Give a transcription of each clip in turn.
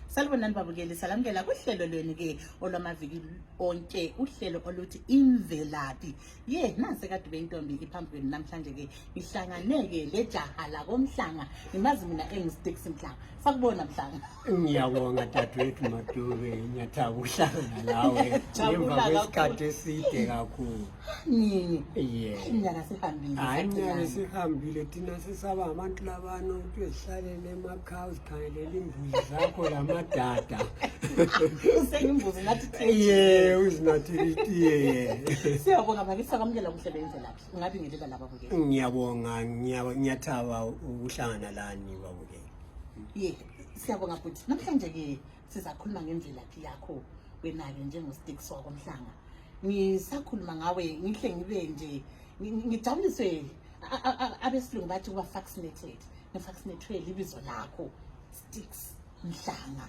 Salibonani babukeli, salamukela kuhlelo lweni ke olwamaviki onke, uhlelo oluthi imvelaphi. Nansi kade beyintombi iphambi kwenu namhlanje ke ihlanganeke lejaha la komhlanga. Ngimazi mina engisticks Mhlanga. Sakubona Mhlanga. Ngiyabonga dadewethu Madube, ngiyathaba ukuhlangana nawe ngemva kwesikhathi eside kakhulu. Iminyaka sihambile. Hayi, iminyaka sihambile, thina sisaba abantu labana ukuthi uyihlalele emakhaya uzikhangelela imbuzi zakho lamadada. Usengimbuzi nathi uzinathi siyabonga bakithi sakwamukela kuhlelo imvelaphi. Ungabi ngelela laba babukeli. Ngiyabonga, ngiyathaba ukuhlangana lani babukeli. Siyabonga futhi namhlanje ke sizakhuluma ngemvelaphi yakho wena-ke njengosticks wakomhlanga. Ngisakhuluma ngawe ngihle ngibe nje ngijabuliswe abesilungu bathi kuba vaccinated. Ngi-vaccinatwe libizo lakho Sticks Mhlanga.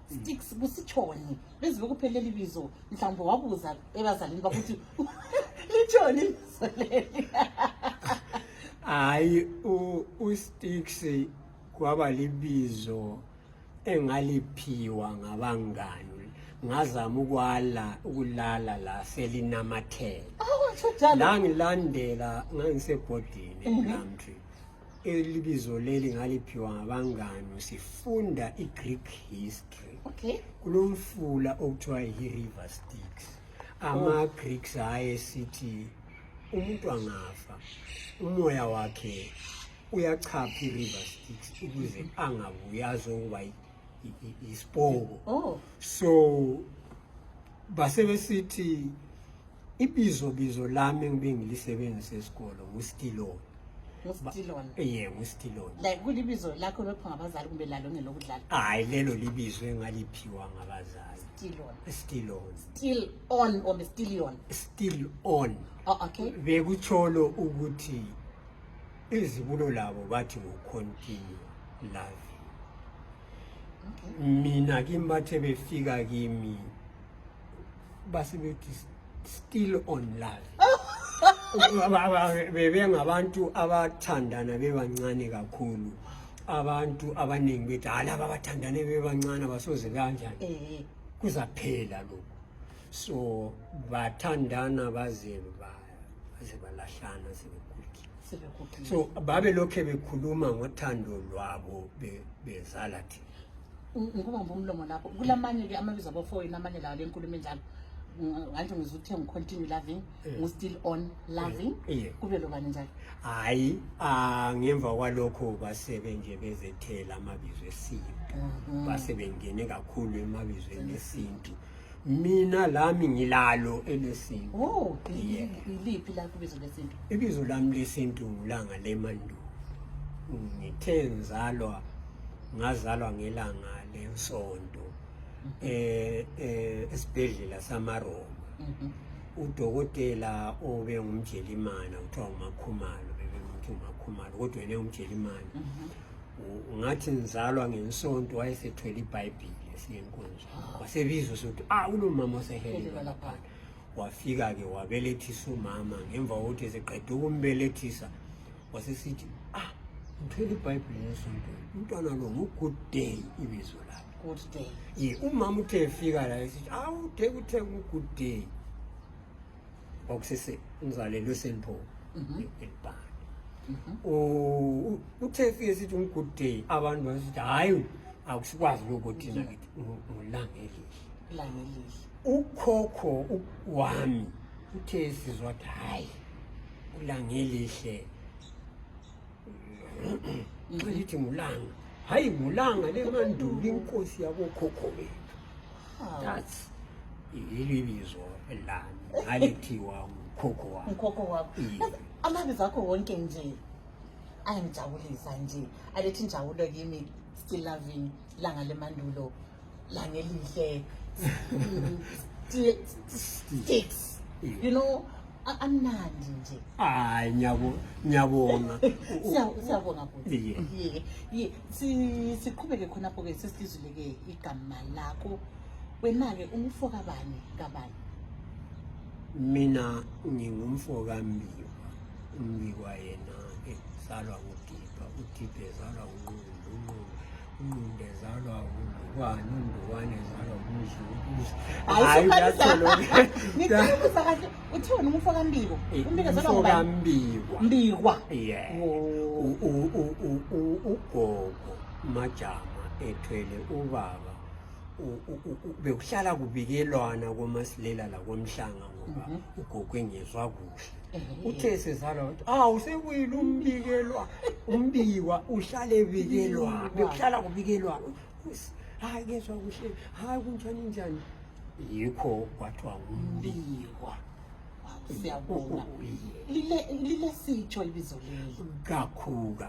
Sticks kusitshoni bezibe kuphela libizo mhlawumbe wabuza ebazalini bakuthi litshoni ibizo leli. Hayi, uSticks kwaba libizo engaliphiwa ngabangani. Ngazama ukulala la selinamathela. La ngilandela ngangisebhodini eBlumtree. Elibizo leli ngaliphiwa ngabangani sifunda iGreek history. Kulomfula okuthiwa iRiver Styx. Ama-Greeks ayesithi umuntu angafa umoya wakhe uyachapha iRiver Styx ukuze angabuya azokuba isipoko. So basebesithi ibizo lami ngibe ngilisebenzisa esikolo nguStilon. nguStilon. Like kulibizo lakho lokho ngabazali kumbe lalo ngelokudlala? Hayi, lelo libizo engaliphiwa ngabazali. Stilon. Still on. Oh, okay. Bekutsholo ukuthi izibulo labo bathi continue loving. Mina kimbathe befika kimi basibethi still on love. Bebe ngabantu abathandana bebancane kakhulu. Abantu abaningi bethi laba abathandane bebancane basoze kanjani. Kuzaphela lokho. So bathandana baze balahlana sebekhulile. So babe lokho bekhuluma ngothando lwabo bezala thina. Ngikubamba umlomo lapho kulamanye ke amabizo abafowenu amanye lawo lenkulumo enjalo nganje ngizuthe ngicontinue loving still on loving kube lokani njalo. Hayi, ngemva kwalokho basebe nje bezethela amabizo esintu. Basebengene kakhulu emabizweni esintu. Mina lami ngilalo elesintu. Iliphi la kubizo lesintu? Ibizo lami lesintu ngilanga lemandulo. Ngithe ngazalwa ngelanga leSonto esibhedlela samaRoma. Udokotela obe ngumjelimane uthiwa uMakhumalo, bebemuthi uMakhumalo kodwa yena umjelimane. Ngathi ngizalwa ngeSonto wayesethwele iBhayibheli siyenkonzo. Wasebizwa sokuthi kulomama osehelelwa lapha. Wafika ke wabelethisa umama. Ngemva kokuthi eseqeda ukumbelethisa wasesithi ngithwele iBhayibheli yeSonto. Umntwana lo ngu-Good Day ibizo lakhe. Good Day. Umama uthe efika la esithi uthe ngu-Good Day. Wakusese ngizalelwe eSenpo eLibhani. Uthe efika esithi ngu-Good Day abantu basithi hayi akusikwazi lokho thina kithi ngulanga elihle. Ukhokho wami uthe sizwa ukuthi hayi ulanga elihle. Ngithi ngulanga. Hayi ngulanga lemandulo inkosi yabokhokho bethu. That's ilibizo elami ngalithiwa ukhokho wakho. Amabizo akho wonke nje ayangijabulisa nje. Alethi injabulo kimi. Still loving, langa lemandulo, langa elihle. Sticks. Amnandi nje. Hayi, ngiyabonga. Siyabonga futhi. Siqhubeke khonapho ke sesizuleke igama lakho. Wena-ke umfo kabani? Mina ngingumfo kaMbiwa. uMbiwa yena ezalwa nguDipha, uDipha ezalwa uNqundu, uNqundu ezalwa uNqundu. undukwane ezalwa umdlukuzi. Hayi ngicela ukuza kahle uthiwa umfo kaMbiko. uMbiko ezalwa ngubani? Mbikwa. Yeah. Ugogo Majama ethwele ubaba bekuhlala kubikelwana koMasilela la koMhlanga ngoba ugogo engezwa kuhle. Uthe sezalwa wathi usebuyile umbikwa uhlale ebikelwa bekuhlala kubikelwa. Hayi kezwa kuhle, hayi kunjani yikho kwathiwa umbikwa. Siyabonga. Lile sitsho ibizo leli kakhulu.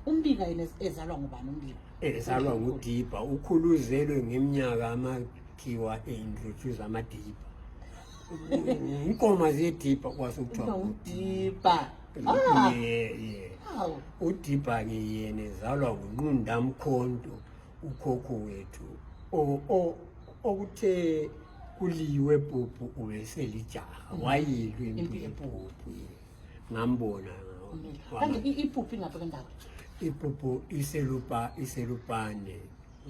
Umbika yena ezalwa ngubani umbika? Ezalwa nguDiba, ukhuluzelwe ngeminyaka amakhiwa eintroduce amaDiba. Inkomo zeDiba kwasokuthiwa uDiba. Yeah. uDiba ke yena ezalwa nguNqunda Mkhonto ukhokho wethu okuthe kuliwe Bhubhu ubeselijaha wayilwe impilo eBhubhu ngambona kanti iPhuphu ingaphi kwendawo? iPhuphu iselupane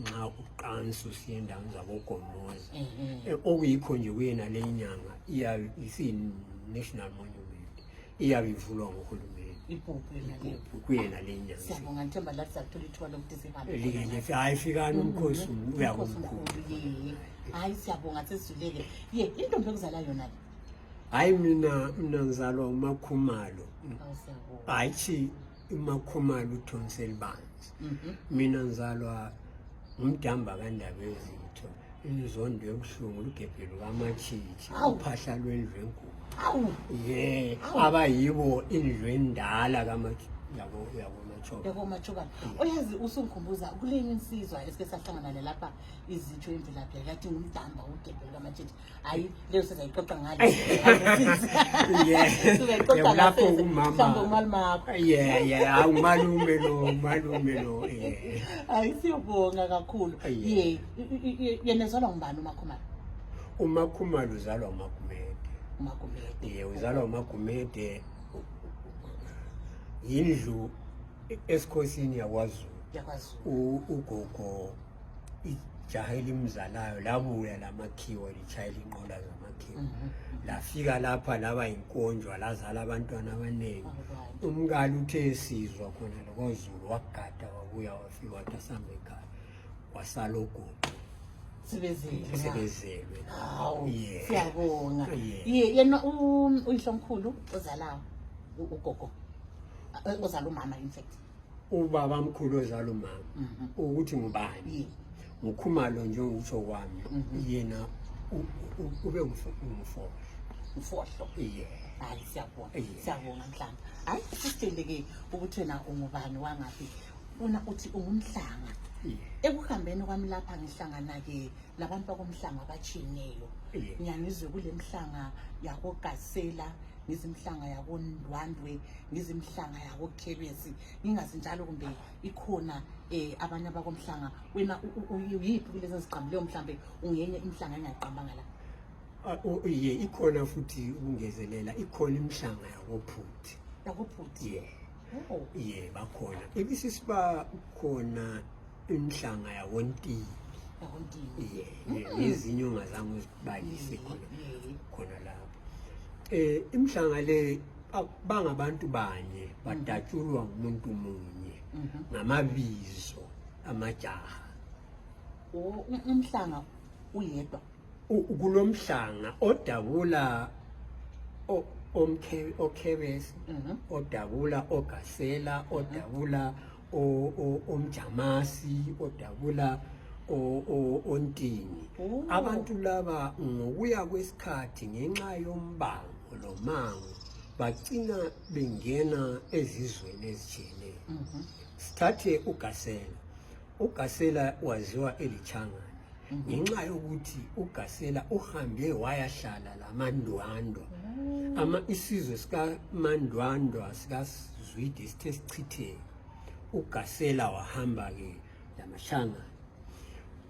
nxa uqanso siye endaweni zaboGomoza okuyikho nje kuyena le nyanga isi-national monument iyabe ivulwa nguhulumeni. iPhuphu kuyena le nyanga. Siyabonga Nthemba lathi sathola ithuba lokuthi sihambe. Likele hayi fikani umkhosi uyakumkhulu. Hayi siyabonga sesizuleke. Intombi ekuzala yona le. Hayi mina ngizalwa uMakhumalo. Siyabonga. Hayi uMakhumalo uThonselbanzi. Mina ngizalwa uMdamba kaNdabezitho. Inzondo yobuhlungu lugebhelo kaMatshitshi uphahla lwendlu enkulu. Abayibo indlu endala yakoMachokana. Oyazi usungikhumbuza kulenye insizwa esike sahlangana lapha izitsho imvelaphi yakhe ngumdamba ugebhelo kaMatshitshi. Hayi leyo sizayiqoqa ngalo. Sizayiqoqa lapho umama. Umalumakho. Umalume lo. Hayi siyabonga kakhulu. Yena ezalwa ngubani uMakhumalo? uMakhumalo uzalwa uMagumede. Uzalwa uMagumede yindlu esikhosini yakwaZulu. Ugogo ijaha elimzalayo labuya lamakhiwa litshayela inqola zamakhiwa. Lafika lapha laba inkonjwa lazala abantwana abaningi. Umkali uthe esizwa khona loKwaZulu wagada wabuya wafika wathi asambe ekhaya wasala ugogo. Sebezelwe. Siyabonga. Yena uyihlomkhulu ozalayo ugogo. Ozala umama in fact. Ubaba mkhulu ozala umama. Ukuthi ngubani? Ngukhumalo nje ngusho kwami. Yena ube umfohlo. Hayi siyabonga Mhlanga. Hayi sisitshele ukuthi wena ungubani wangaphi? Una uthi ungumhlanga. Ekuhambeni kwami lapha ngihlangana labantu bakomhlanga abatshiyeneyo. Ngiyangizwe kule mhlanga yakoGasela, ngizimhlanga yakoNdwandwe, ngizimhlanga yakoKhebesi. Ngingazi njalo kumbe ikhona abanye abakomhlanga. Wena uyiphi kulezi ziqhambileyo mhlambe ungenye imhlanga engaqambanga la? Ikhona futhi ukungezelela ikhona imhlanga yakophuthi. Bakhona. Ibisisiba khona imhlanga yakoNtini. Ezinye ongazange uzibalise khona lapho. Imhlanga le bangabantu banye badatshulwa ngumuntu munye ngamabizo amajaha. Umhlanga uyedwa. Kulomhlanga odabula oKhebesi, odabula oGasela, odabula omJamasi, odabula ontini. Abantu laba ngokuya kwesikhathi ngenxa yombango lomango bagcina bengena ezizweni ezitshiyeneyo. Sithathe uGasela. uGasela waziwa eliChangane ngenxa yokuthi uGasela uhambe wayahlala laMandwandwa. Isizwe sikaMandwandwa sikaZwide sithe sichitheke. uGasela wahamba ke laMashangane.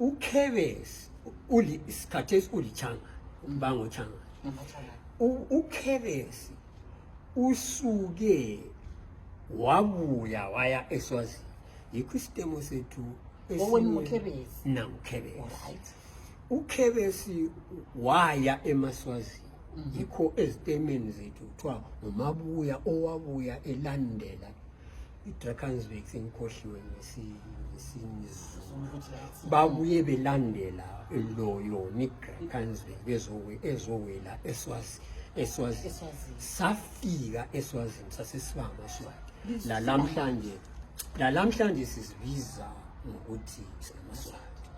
uKhebesi isikhathi uliChangane umbango Changane. uKhebesi usuke wabuya waya eSwazini. Yikho isitemo sethu Owena uKhebesi. NaMkhebesi. Alright. uKhebesi waya eMaswazini. Yikho ezitemeni zethu kuthiwa uMabuya owabuya elandela iDrakensberg sengikhohliwe ngesizulu. Babuye belandela loyo niDrakensberg ezowela eSwazini. Safika eSwazini sasesiba amaSwati. Lalamhlanje sisibiza ngokuthi samaSwati.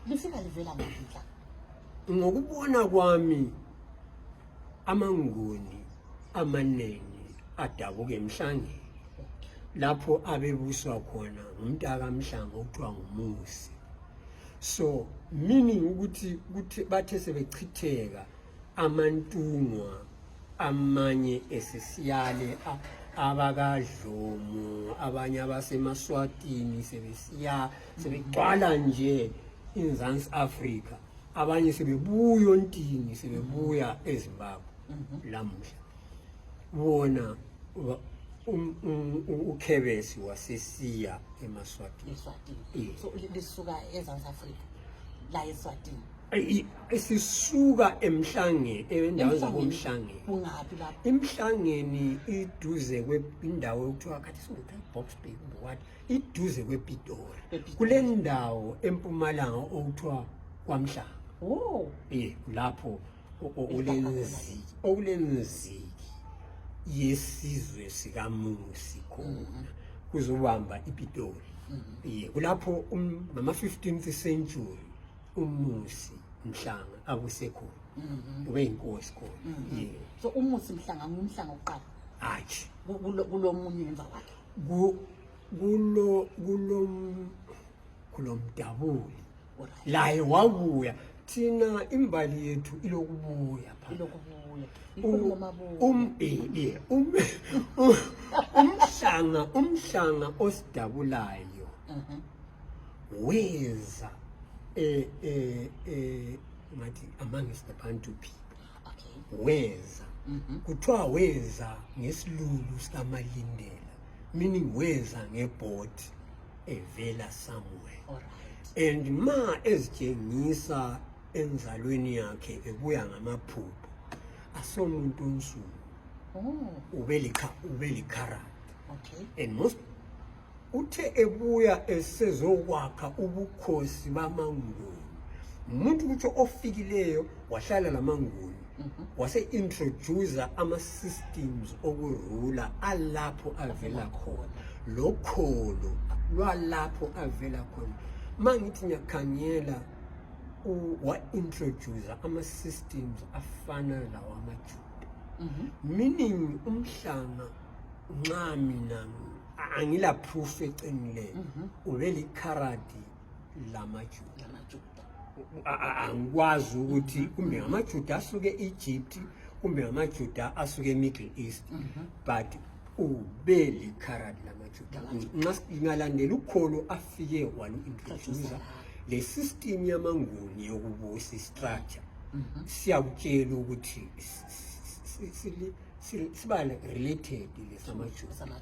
Lifika livela ngaphi? Ngokubona kwami amanguni amaningi adabuka eMhlangeni lapho abebuswa khona ngumntaka Mhlanga okuthiwa nguMusi. So meaning ukuthi bathe sebechitheka amantungwa amanye esesiyale abakaDlomo abanye abaseMaswatini sebegcwala nje iNzansi Afrika, abanye sebebuya ontini sebebuya eZimbabwe. Lamuhla wona uKhebesi wasesiya eMaswatini. So lisuka eZansi Afrika la eSwatini. Sisuka eMhlangeni endaweni zakoMhlangeni. Kungaphi lapho? eMhlangeni iduze kwindawo okuthiwa kathi singuthi Boxburg what iduze kwePitori. Kule ndawo empumalanga okuthiwa kwaMhlanga. Oh. Lapho okulenziki yesizwe sikaMusi khona kuzobamba iPitori. Kulapho ngama-15th century uMusi Mhlanga abusekhona. Ube inkosi khona. So uMusi Mhlanga ngumhlanga oqala. Hayi. Kulomunye emva kwakhe. Kulomdabuli. Laye wabuya thina imbali yethu ilokubuya phela. Umhlanga osidabulayo weza ngathi amongst the Bantu people. Weza kuthiwa weza ngesilulu sikaMalindela, meaning weza ngebhodi evela somewhere. And ma ezitshengisa enzalweni yakhe ebuya ngamaphupho asomuntu onsundu. Ubelikharati. And most uthe ebuya esezokwakha ubukhosi bamanguni. Umuntu ukuthi ofikileyo wahlala lamanguni wase introduce ama-systems okurula alapho avela khona. Lokholo lwalapho avela khona. Mangithi ngiyakhangela wa-introduce ama-systems afana lawa amaJuda. Meaning umhlanga nxa mina angila proof eqinileyo ubelikharati lamaJuda. Angikwazi ukuthi kumbe ngamaJuda asuke eEgypt kumbe ngamaJuda asuke eMiddle East, but ubelikharati lamaJuda. Ngingalandela ukholo afike walu-introduce le system yamanguni yokubusa structure. Siyakutshela ukuthi siba related lesamaJuda.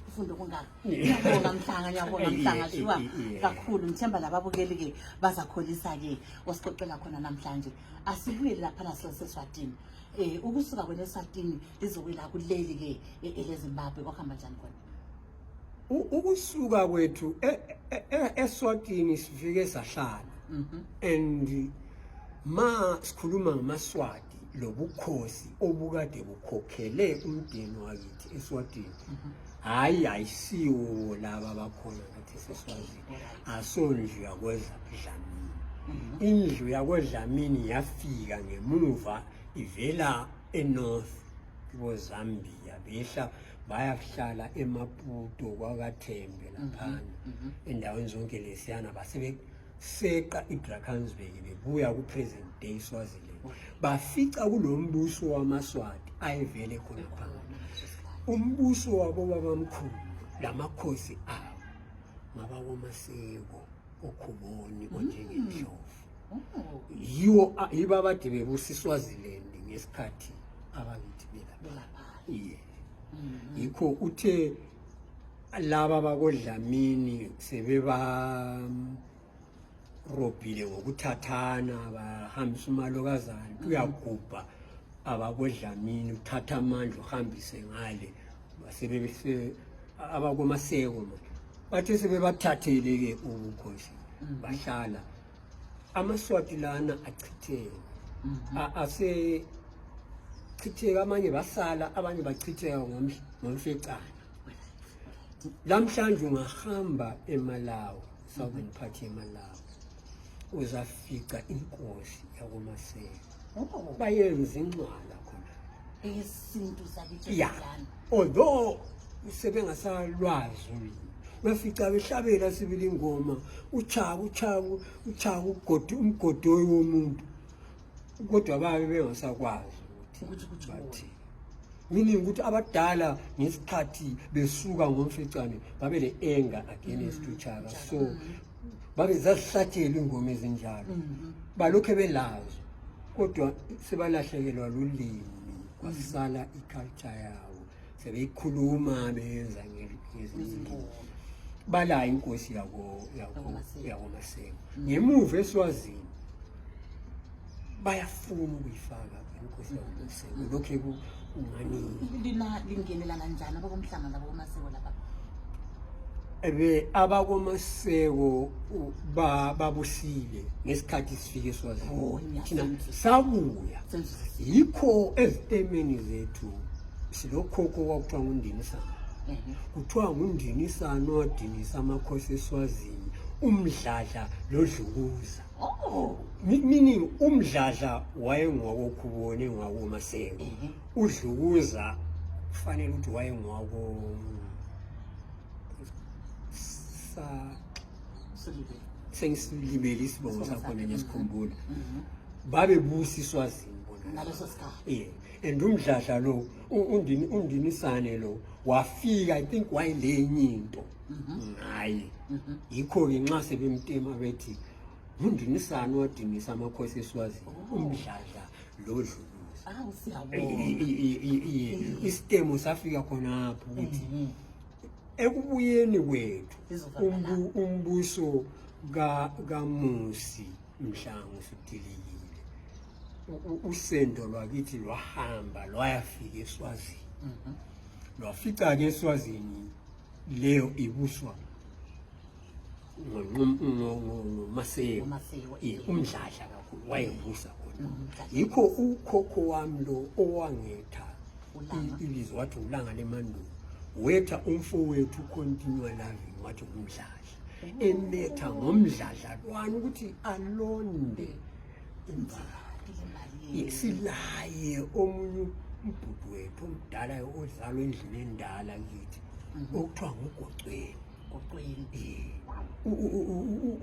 Ufundo kungaka. Ngiyabonga Mhlanga shiwa kakhulu. Ngithemba lababukeli ke bazakholisa ke osiqoqela khona namhlanje. Asibuye lapha naseSwatini. Ukusuka kwena eSwatini lizokwela kuleli ke eleZimbabwe kwakhamba njani khona? Ukusuka kwethu eSwatini sifike sahlala. And ma sikhuluma ngamaSwati lobukhosi obukade bukhokhele umndeni wakithi eSwatini. Hayi ayisiwo laba bakhona ngathi eSwatini. Asondlu yakweDlamini. Indlu yakweDlamini yafika ngemuva ivela eNorth Zambia behla bayahlala eMaputo kwaKathembe laphana endaweni zonke lesiyana basebeseqa iDrakensberg bebuya ku-present day Swaziland. Bafica kulombuso wamaSwati ayevele khona phana. Umbuso wabo babamkhulu lamakhosi abo ngabakoMaseko oKhuboni onjengeNdlovu. Yibo abade bebusa iSwaziland ngesikhathi abakithi belapha. Yikho uthe laba bakoDlamini sebeba robhile ngokuthathana bahambisa umalokazana uyagubha abakoDlamini uthatha amandla uhambise ngale basebebese abakoMaseko bathe sebebathathele ke ubukhosi bahlala amaswati lana achitheka ase chitheka amanye basala abanye bachitheka ngomfecane lamhlanje ungahamba eMalawi Southern Party eMalawi uzafica inkosi yakoMaseko bayenza ingcwala khona esintu sakithi yeah although sebengasalwazi bafica behlabela sibili ingoma uchaku umgodo womuntu kodwa babe bengasakwazi ukuthi bathi meaning ukuthi abadala ngesikhathi besuka ngomfecane babe le anger against uChaka so babe zasihlatshela ingoma ezinjalo balokho belazo kodwa sebalahlekelwa lulimi kwasala iculture yawo sebeyikhuluma benza ngezinto bala inkosi yakoMaseko ngemuva eSwazini bayafuna ukuyifaka inkosi yakoMaseko lokho ungani lingenelana kanjani abakomhlanga laboMaseko lapha abakoMaseko babusile ngesikhathi sifike eSwazini thina sabuya yikho ezitemeni zethu silokhokho kwakuthiwa nguNdinisana kuthiwa nguNdinisana wadinisa amakhosi eSwazini umdladla loDlukuza meaning umdladla wayengwakokhubone ngwakoMaseko uDlukuza kufanele ukuthi wayengwako sengisilibele isibongo sakhona ngesikhumbula babebusa eSwazini bona ngaleso sikhathi and umdladla lo undinisane lo wafika I think wayelenye into ngaye yikho ke nxa sebemtema bethi undinisane wadinisa amakhosi eSwazini umdladla lo Dlukuza siyabona isitemo safika khona apho ukuthi ekubuyeni kwethu umbuso kaMusi Mhlangu Sidilikile usendo lwakithi lwahamba lwayafika eSwazini lwafica ke eSwazini leyo ibuswa ngoMaseko umdladla kakhulu wayebusa khona yikho ukhokho wami lo owangetha ibizo wathi ulanga lemandulo wetha umfowethu continue loving wathi umdladla eletha ngomdladla lwana ukuthi alonde imali silaye omunye umbhudu wethu omdala odlalwa endlini endala kithi okuthiwa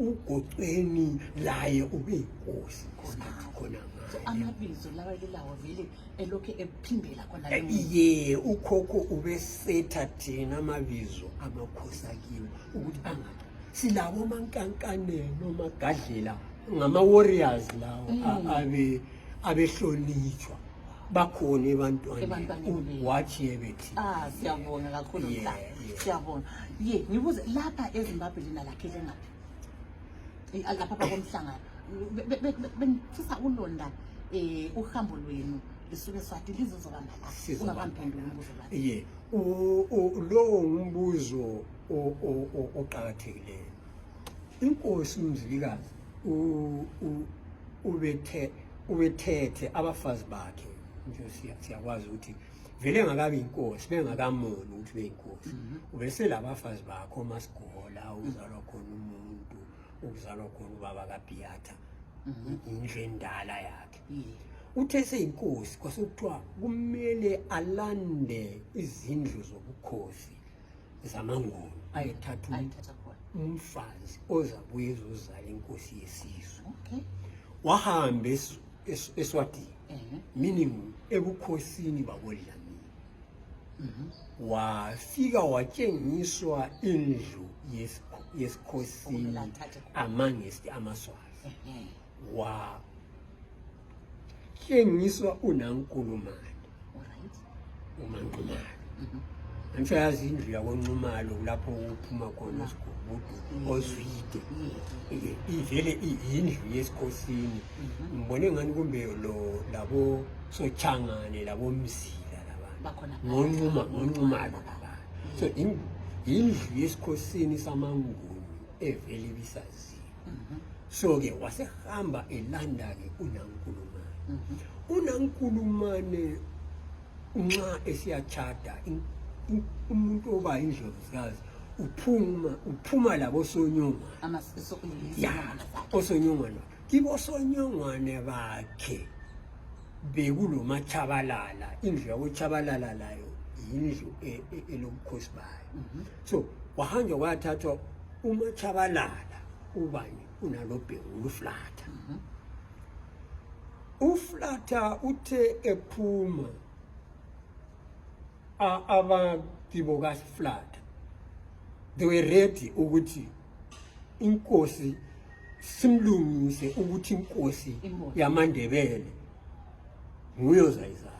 uGocweni laye ube inkosi khona amabizo lawa lilawo vele elokho ephimbela khona ukhokho ubesetha thina amabizo amakhosi akiwo ukuthi angathi silabo mankankaneno magadlela ngama-warriors lawo abehlonitshwa bakhona ebantwaneni wathi bethi siyabonga kakhulu siyabonga ngibuze lapha eZimbabwe lina lakhele ngaphi lapha bakomhlanga bengifisa ulonda uhambo lwenu lisuke eSwati lizozobamba la ungabampendulo umbuzo lowo umbuzo oqhakathekileyo inkosi uMzilikazi ubethethe abafazi bakhe nje siyakwazi ukuthi vele engakabi inkosi bengakamoni ukuthi beyinkosi ubese labafazi bakhe oMasigola uzalwa khona umuntu uzalwa khona ubaba kaBiyatha indlu endala yakhe uthe seyinkosi kwasekuthiwa kumele alande izindlu zobukhosi zamaNguni ayethatha umfazi ozabuye ezozala inkosi yesizwe wahamba eSwatini meaning ebukhosini bakoDlamini wafika watshengiswa indlu yesikhosini amangesti amaswazi watshengiswa uNaNkulumane uManqumane Angisho yazi indlu yakoNcumalo lapho uphuma khona Sigubudu Ozwide. Ivele indlu yesikhosini. Ngibone ngani kumbe labo Sochangane labo Mzila labantu. Ngoncumalo baba. So indlu yesikhosini samanguni evele bisazi. So ke wasehamba elanda ke uNaNkulumane nxa esiyachata umuntu oba indlovuzikazi uphuma labo Sonyongwane osonyongwane kibo Sonyongwane bakhe bekuloma Chabalala indlu yabo Chabalala layo indlu elobukhosi bayo. So wahanja kwathathwa uMachabalala ubani unalobhekulu uFlata. uFlata uthe ephuma abakibo kaFlata they were ready ukuthi inkosi simlungise ukuthi inkosi yamaNdebele nguye ozayizala.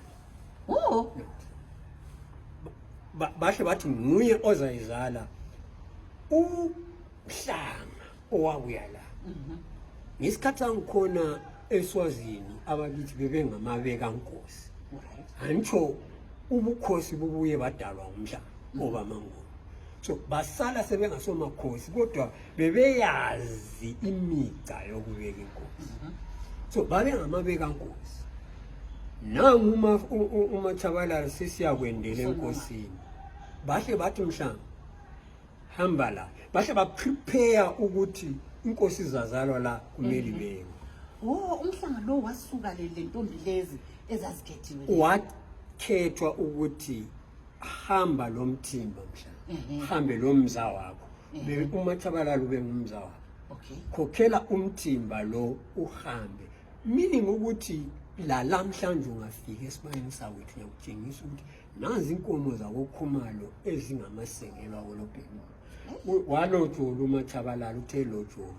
Bahle bathi nguye ozayizala uMhlanga owabuya la. Ngesikhathi sangikhona eSwazini abakithi bebengamabeka nkosi. Angisho ubukhosi bubuye badalwa uMhlanga obamanguni. So basala sebengasomakhosi kodwa bebeyazi imica yokubeka inkosi. So babengamabeka nkosi. Nanguma uMachabalala sesiyakwendela enkosini. Bahle bathi Mhlanga hamba la. Bahle baprepare ukuthi inkosi izazalwa la kumele ibeke. Umhlanga lo wasuka le ntombi lezi ezazikhethiwe. Wakhethwa ukuthi hamba lo Mthimba Mhlanga. Hambe lo mza wakho. uMachabalala ube ngumza wakho. Okay. Khokhela uMthimba lo uhambe. Meaning ukuthi la lamhlanje ungafika esibayeni sawethu ngiyakutshengisa ukuthi nazi inkomo zakoKhumalo ezingamasengelwa kolobhemu. Walojolo uMachabalala uthe lojolo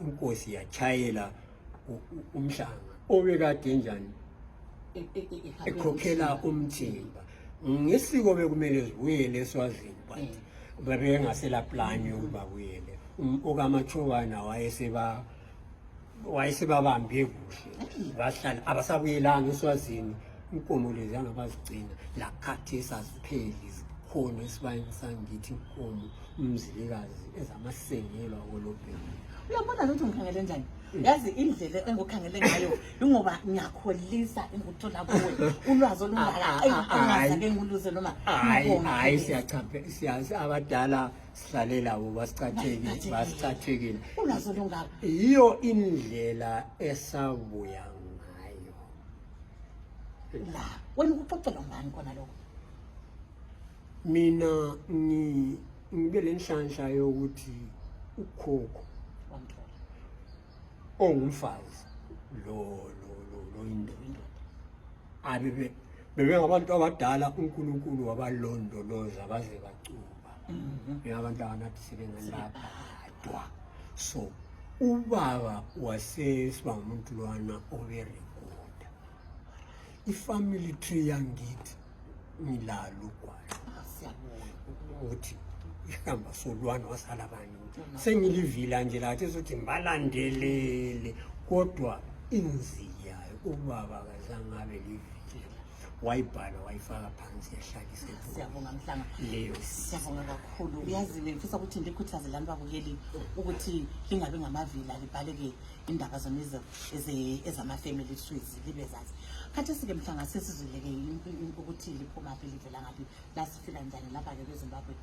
inkosi yachayela uMhlanga obekade njani ekhokhela uMthimba. Ngesiko bekumele zibuyele eSwazini but bebengasela plan yokuba buyele. OkaMachobana wayesebabambe kuhle bahlala abasabuyelanga eSwazini inkomo lezi angabazigcina la khathi esazipheli zikhona esibayeni sangithi inkomo umzilikazi ezamasengelwa kolobhemu. Uyabona ukuthi ngikhangele njani? Yazi indlela engokhangele ngayo ngoba ngiyakholisa enguthola kuwe ulwazi olungaka engaza ke nguluze noma hayi siyazi abadala sihlalela bo basicathekile ulwazi olungaka iyo indlela esabuya ngayo la wena ukuxoxela ngani kona lokho. Mina ngibe lenhlanhla yokuthi ukhokho ongumfazi lo indoda bebengabantu abadala uNkulunkulu wabalondoloza baze bacuba. Abantu abanathi sebengalapha. So ubaba wasesiba umuntu lwana oberekoda ifamily tree yangithi ngilalo kwayo ukuthi ihamba solwana wasala bani sengilivila nje lathi sokuthi mbalandelele kodwa inziya ubaba kazange abe livila wayibhala wayifaka phansi yahlalisa. Siyabonga Mhlanga leyo siyabonga kakhulu. Uyazi ngifisa ukuthi ndikhuthaze lami babukeli ukuthi lingabe ngamavila libhaleke indaba zonizo ezama-family trees libe zazi. Khathi sike Mhlanga sesizwileke ukuthi liphuma phi livela ngapi lasifika njani lapha ke eZimbabwe.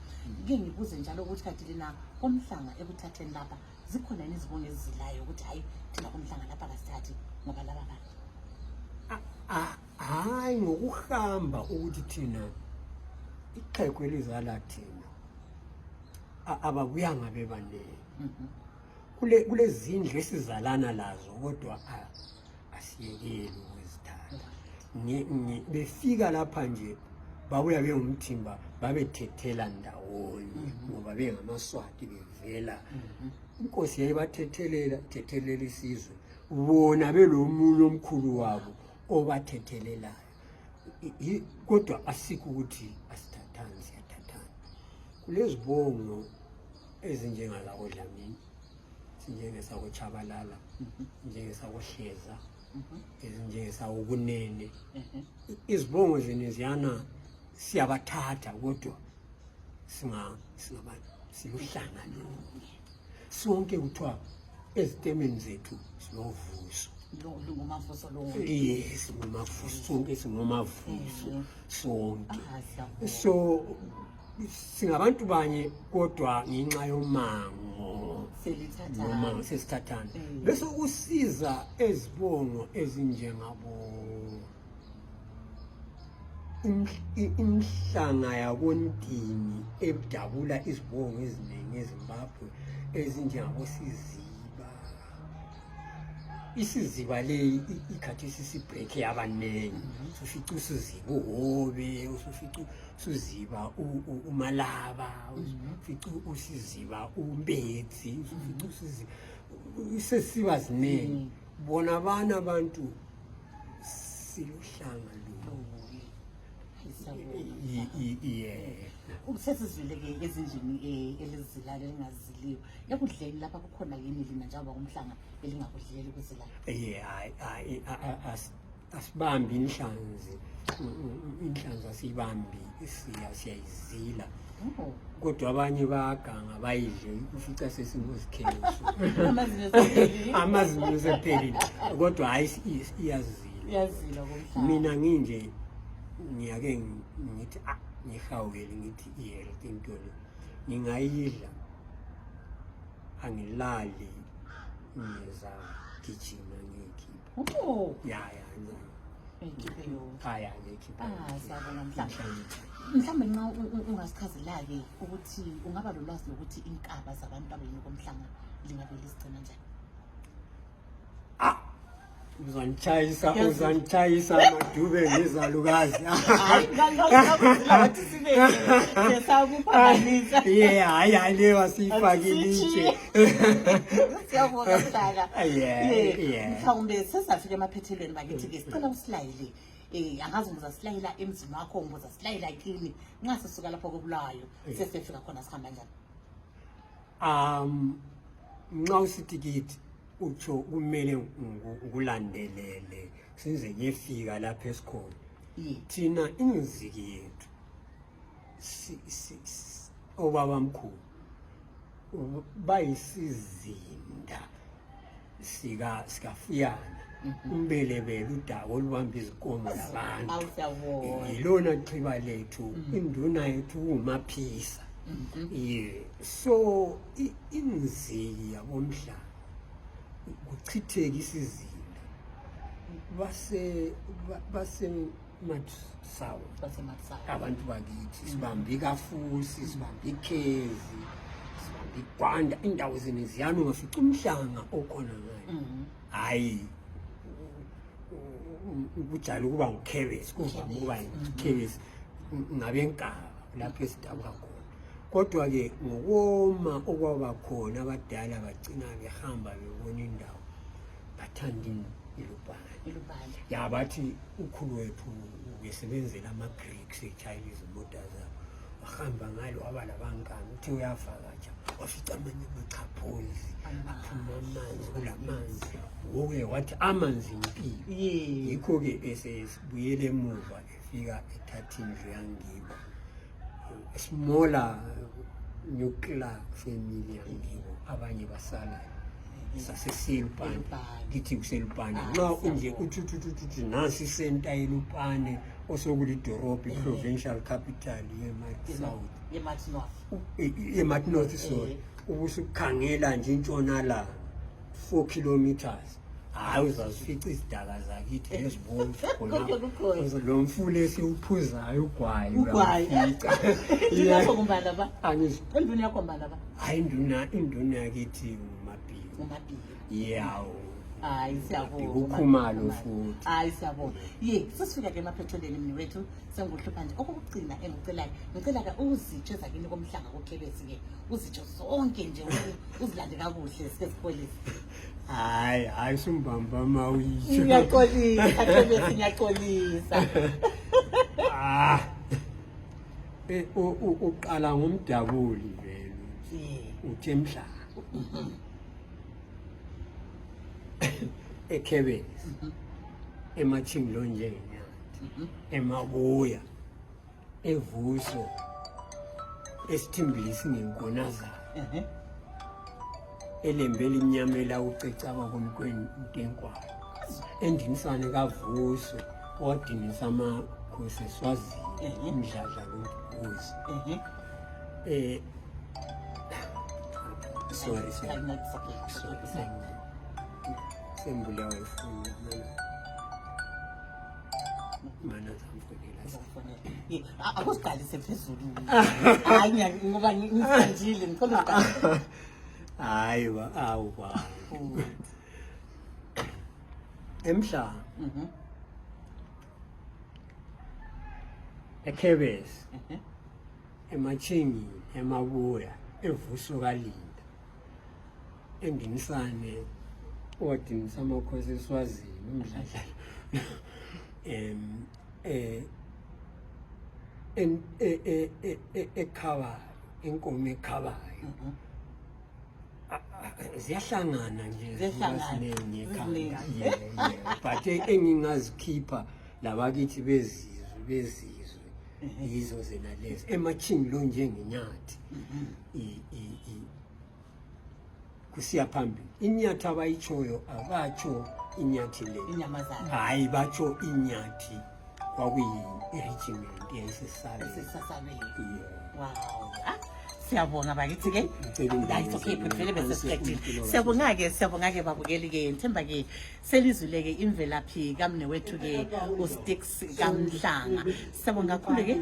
Ngike ngibuze njalo ukuthi kathi lina koMhlanga ekuthatheni lapha zikhona izibongo ezizilayo ukuthi hayi thina koMhlanga lapha kasithathi ngoba laba bantu. Hayi ngokuhamba ukuthi thina iqhegu elizala thina ababuyanga bebanele. Kulezi zindlu esizalana lazo kodwa asiyekeli ukwezithatha. Befika lapha nje babuya bengumthimba babethethela ndawonye ngoba bengamaswati bevela. Inkosi yayibathethelela isizwe bona belomunye omkhulu wabo obathethelelayo. Kodwa asikho ukuthi asithathani siyathathana. kulezibongo ezinjengazako Dlamini, sinjengesako Chabalala, njengesako Hleza, ezinjengesako Kunene. Izibongo zeneziyana siyabathatha kodwa singabantu siluhlanga lunye. Sonke kuthiwa ezitemeni zethu sinovuso. Lungumavuso lo. Yes, ngumavuso, sonke singomavuso sonke. So singabantu banye kodwa ngenxa yomango noma sesithathana bese usiza ezibongo ezinjengabo imhlanga yakontini ebudabula izibongo eziningi eZimbabwe ezinjengabo isiziba le ikhathesi sibreak yabanengi usufica usiziba uHobe usufica usiziba uMalaba usufica usiziba uMbetsi usufica usiziba sesiba ziningi bona abana abantu siluhlanga Sesizwile-ke ezindlini elizilala elingaziliwe ekudleni lapha kukhona yini lina njengoba kumhlanga elingakudleli ukuzilala? Asibambi inhlanzi asiyibambi siyayizila kodwa abanye bayaganga bayidle ufica sesingozikhezo amazinyo sephelile kodwa hayi iyazila kumhlanga. Mina nginje ngiyake ngithi ngihawele ngithi i-health into le ngingayidla angilali ngiza gijima ngiyikhipha ya siyabona mhlawumbe nxa ungasichazela-ke ukuthi ungaba lolwazi lokuthi inkaba zabantu abelini komhlanga lingabe lizigcina njani? Uzanitshayisa amadube ngezalukazi. Hayi lewa siyifakile. Siyabonga mhlanga. Mhlawumbe sesafika emaphethelweni bakithi-ke sicela usilayele. Angazi ngizasilayela emzini wakho ngizasilayela kini nxa sisuka lapho koBulawayo sesefika khona sihamba njani? Nxa usitikiti utsho kumele ukulandelele size ngefika lapha esikhona. Thina ingiziki yethu obaba mkhulu bayisizinda sikafuyana umbelebele udaba olubamba izikomo labantu yilona chiba lethu induna yethu umaphisa. So ingiziki yabomhlanga kuchitheka isizinda base Matsawu abantu bakithi sibambe ikafusi sibambe ikhezi sibambe iGwanda indawo zeneziyana ungafica umhlanga okhona ngayo hayi ukujala ukuba nguKhebesi kuvame ukuba nguKhebesi ngabe enkaba lapho esidabuka khona kodwa ke ngokoma okwaba khona abadala bagcina behamba bebona indawo bathanda ilubhana yabathi ukhulu wethu ubesebenzela ama-Greeks echayela izimoto zabo wahamba ngalo waba labankani uthi uyavakatsha wafica amanye amachaphozi aphuma amanzi kulamanzi woke wathi amanzi impilo yikho-ke esebuyele emuva efika ethatha indlu yangibo smaller nuclear family yangibo abanye basala saseSelupane kithi kuSelupane nxa unje uthi nasi center yeLupane osokulidorobha provincial capital yeMat North sorry ubusukhangela nje intshonala 4 kilometers hayi uzazifica izidaka zakithi ezibomvu khona lo mfule esiwuphuzayo ugwayi Induna kumbala ba? Angizi. Induna yakho mbala ba? Hayi induna yakithi uMapilo. Yawo. Hayi siyabonga. Ukhumalo futhi. Hayi siyabonga. Sesifika ke emaphethelweni mnewethu senguhlupha nje okokugcina ngicela ke uzitshe zakini komhlanga koKhebesi ke uzitshe zonke nje uzilande kakuhle sesipolisi. Hayi sumbamba mawitsho. Ngiyaxolisa Khebesi ngiyaxolisa. uqala ngomdabuli vele uthi Emhlanga eKhebezi eMathinglo njengeNyathi eMabuya eVuso esithimbilisi ngenkonazana elembele imnyamela ucecaba komkwentenkwayo endinisane kaVuso wadinisa amakhosi eSwazini umdladla lokuzi sorry sembulawa ifuna mana zamfonela akusiqalise phezulu hayi ngoba ngisanjile ngicela uqale hayi ba Emhlanga eKhebezi eMathingini eMabuya eVuso kaLinda endinisane wadinisa amakhosi eSwazini umdladla ekhabayo inkomo ekhabayo ziyahlangana nje ziyahlangana ekhaya but engingazikhipha labakithi bezizwe yizo zena lezi eMathinglo njengeNyathi kusiya phambili iNyathi abayitshoyo abatsho iNyathi le inyamazana hayi batsho iNyathi kwakuyi-regiment yayisesabeni wow siyabonga bakithi ke hayi okay vele bese siqedile siyabonga ke babukeli ke ngithemba ke selizwile ke imvelaphi kamnewethu ke uSticks kaMhlanga siyabonga kakhulu ke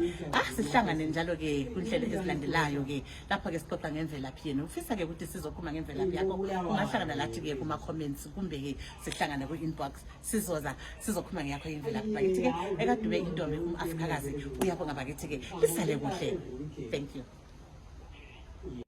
sihlangane njalo ke kunhlelo ezilandelayo ke lapha ke sixoxa ngemvelaphi yenu ufisa ke ukuthi sizokhuluma ngemvelaphi yakho ungahlangana lathi ke kuma comments kumbe ke sihlangane ku inbox sizokhuluma ngeyakho imvelaphi bakithi ke ekadube intombi umAfrikakazi uyabonga bakithi ke lisale kuhle thank you.